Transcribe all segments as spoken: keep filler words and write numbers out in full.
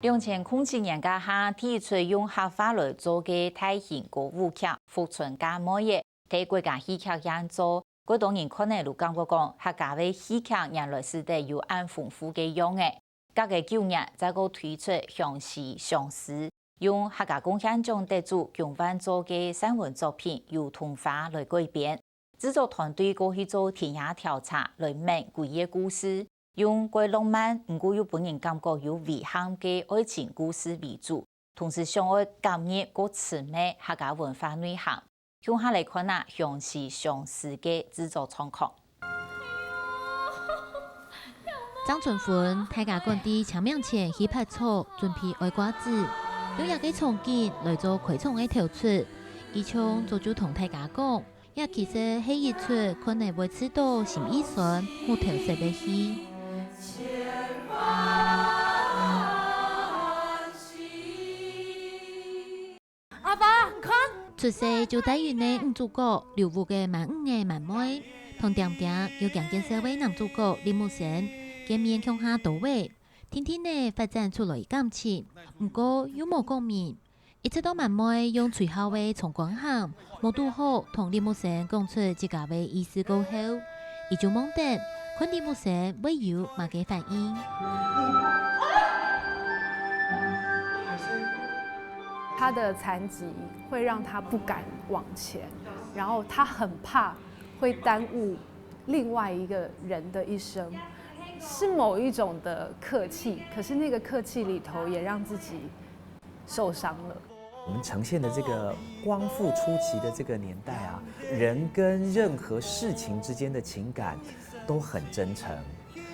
兩千空七年該下，第一齣用客話來做个大型歌舞劇《福春嫁妹仔》，在國家戲劇院做， 蓋多人看了就感覺講，客家个戲劇原來使得有恁豐富个樣仔。隔个九年，再過推出《相思相思》，用客家貢獻獎得主姜萬作个散文作品《油桐花》來改編。製作團隊過去做田野調查，來愐歸个故事，用蓋浪漫，毋過又分人感覺有遺憾个愛情故事為主，同時想愛感入過深个客家文化內涵。 共下來看啊，《相思相思》个製作狀況。張春芬大家趕在清明前去伐草，準備挨瓜子，用這个場景來做開場个頭出。佢像早就同大家講，這其實係一齣看了會試著心已酸、目頭澀个戲。 阿爸，你看！出世就帶孕个女主角，劉屋个滿女仔滿妹，同恬恬又驚見笑个男主角李木生，見面共下多話，定定仔發展出來感情，毋過又無講明。一直到滿妹用吹號仔衝關口，無堵好同李木生講出自家个意思過後，佢就望等，看李木生會有麼个反應。 他的残疾會讓他不敢往前，然後他很怕會耽誤另外一個人的一生，是某一種的客氣，可是那個客氣裡頭也讓自己受傷了。我們呈現的這個光復初期的這個年代啊，人跟任何事情之間的情感都很真誠。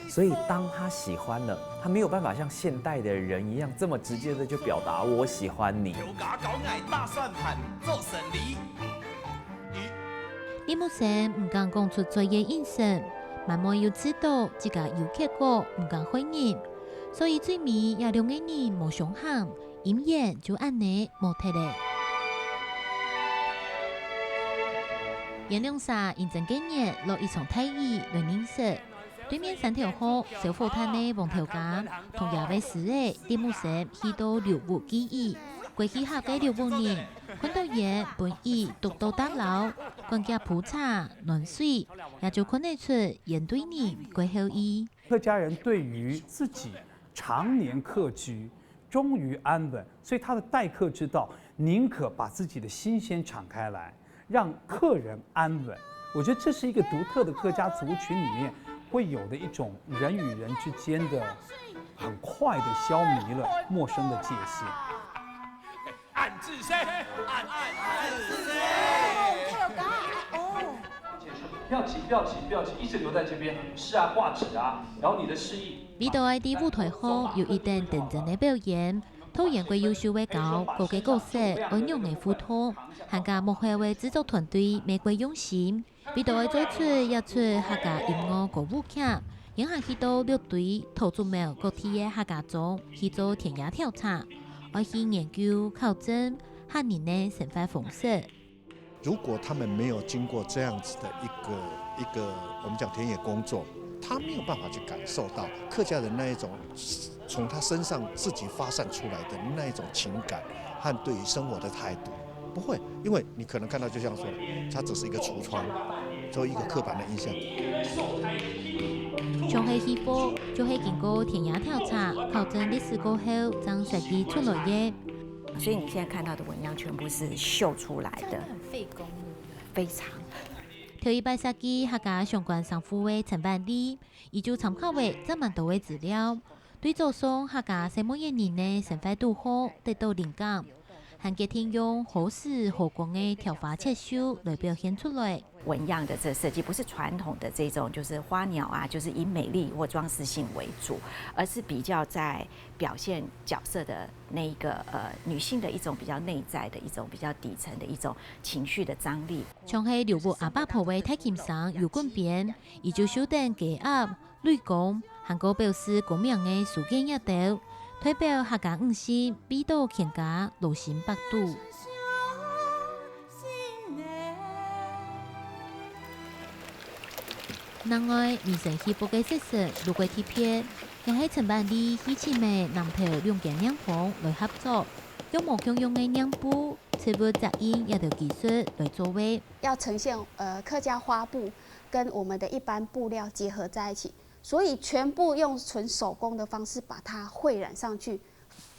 所以當他喜歡了，他沒有辦法像現代的人一樣這麼直接的就表達我喜歡你。有家教愛打算盤做生理。李木生毋敢講出嘴个應承，滿妹又知道自家有結果，毋敢害人，所以最尾這兩個人無相喊，姻緣就恁呢無忒了。𠊎兩儕因爭該年落一場大雨來認識。 對面山頭殼燒火炭个黃頭家，同厥个師仔李木生去到劉屋寄雨。過去客个劉屋人，看到𠊎分雨涿到搭摎，趕遽鋪茶、暖水，也就看得出𠊎對人蓋好意。客家人對於自己常年客居，終於安穩，所以他的待客之道，寧可把自己的心先敞開來，讓客人安穩。我覺得這是一個獨特的客家族群裡面會有的一種人與人之間的很快的消弭了陌生的界限。恁仔細，恁恁仔細。哦，不要急，不要急，不要急，一直留在這邊。是啊，畫紙啊，然後你的示意。 為著愛在舞台項有一等真正个表演，導演蓋優秀个教各个角色愛仰仔互動，還加幕後个製作團隊乜蓋用心。為著愛做出這齣客家音樂歌舞劇，𠊎還去到六堆、桃竹苗各地个客家庄去做田野調查，愛去研究、考證客人个生活方式。 如果他們沒有經過這樣子的一個一個我們講田野工作，他沒有辦法去感受到客家人那一種從他身上自己發散出來的那一種情感和對於生活的態度，不會，因為你可能看到就像說，他只是一個櫥窗，做一個刻板的印象。像係戲服，就係經過田野調查、考證歷史過後正設計出來个。 所以你現在看到的紋樣全部是繡出來的，很費工，非常。頭一擺設計客家相關衫褲个陳萬里，佢就參考了正蠻多个資料，對早上客家細妹仔人个生活堵好得到靈感，還決定用好時好光个條花刺繡來表現出來。 紋樣的這設計不是傳統的這種，就是花鳥啊，就是以美麗或裝飾性為主，而是比較在表現角色的那一個呃女性的一種比較內在的一種比較底層的一種情緒的張力。像係劉屋阿爸婆个大襟衫有滾邊，佢就繡等雞鴨、雷公，還過表示光明个書卷葉兜，代表客家女性為著全家勞心百肚。 心內。另外，民生戲服个色色、六个特別，也係陳萬里戲尋个南投兩間染行來合作，用無共樣个染布、植物雜印這兜技術來做个。要呈现呃客家花布跟我们的一般布料结合在一起，所以全部用纯手工的方式把它绘染上去。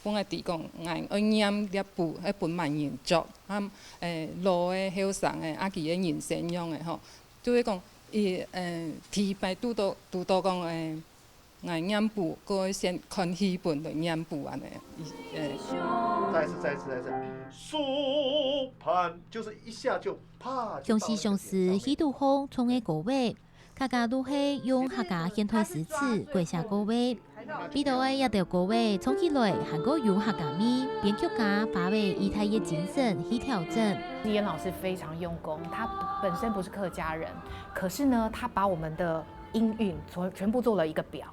講个知講，𠊎愛染這布，愛分麼人著，啊，誒，老个、後生个，啊，佢个人生樣个吼，就係講，佢，誒，第一擺拄到，拄到講，誒，𠊎染布，過愛先看戲本來染布恁呢，誒。再一次，再一次，再一次。就是一下就啪。相識相識，戲肚項唱个歌仔， 客家都係用客家現代詩詞改寫過个。比到愛這兜歌仔唱起來還過有客家味，編曲家花了一大个精神去調整。李岩老師非常用功，他本身不是客家人，可是呢，他把我们的音韵全全部做了一个表，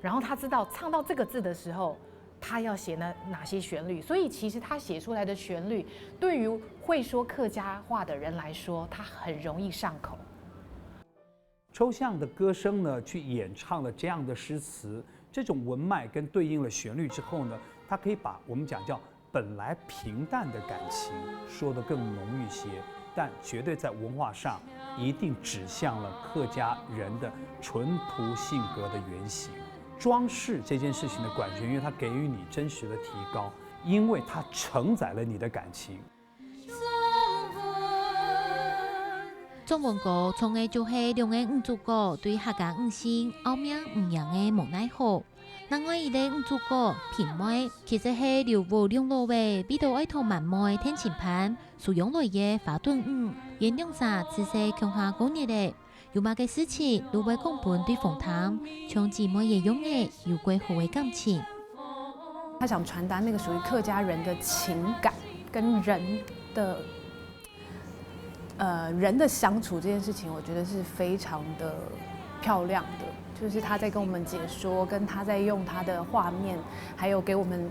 然后他知道唱到这个字的时候，他要写哪哪些旋律，所以其实他写出来的旋律，对于会说客家话的人来说，他很容易上口。 抽象的歌声呢，去演唱了这样的诗词，这种文脉跟对应了旋律之后呢，它可以把我们讲叫本来平淡的感情说得更浓郁些，但绝对在文化上一定指向了客家人的淳朴性格的原型。装饰这件事情的感觉，因为它给予你真实的提高，因为它承载了你的感情。 莊文哥唱个就係兩个女主角對客家女性拗命毋贏个無奈何。另外一个女主角平妹，其實係劉武兩老仔為著愛討滿妹定親班，收養來个花墩女，𠊎兩儕自細共下過日仔。 有麼个事情都會講分對方聽，像姊妹仔樣仔有蓋好个感情。他想傳達那個屬於客家人的情感跟人的呃人的相處這件事情，我覺得是非常的漂亮的。就是他在跟我們解說，跟他在用他的畫面，還有給我們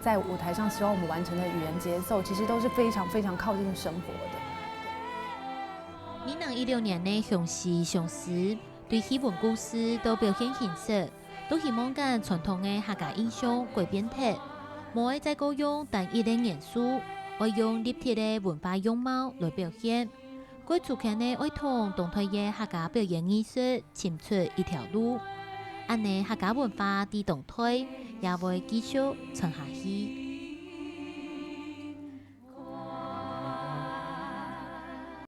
在舞台上希望我們完成的語言節奏，其實都是非常非常靠近生活的。 二零一六年个相識相識，對戲文故事到表現形式，都希望將傳統个客家印象改變忒，無愛再過用單一个元素，愛用立體个文化樣貌來表現。過逐漸个愛同當代个客家表演藝術尋出一條路，恁呢客家文化在當代也會繼續傳下去。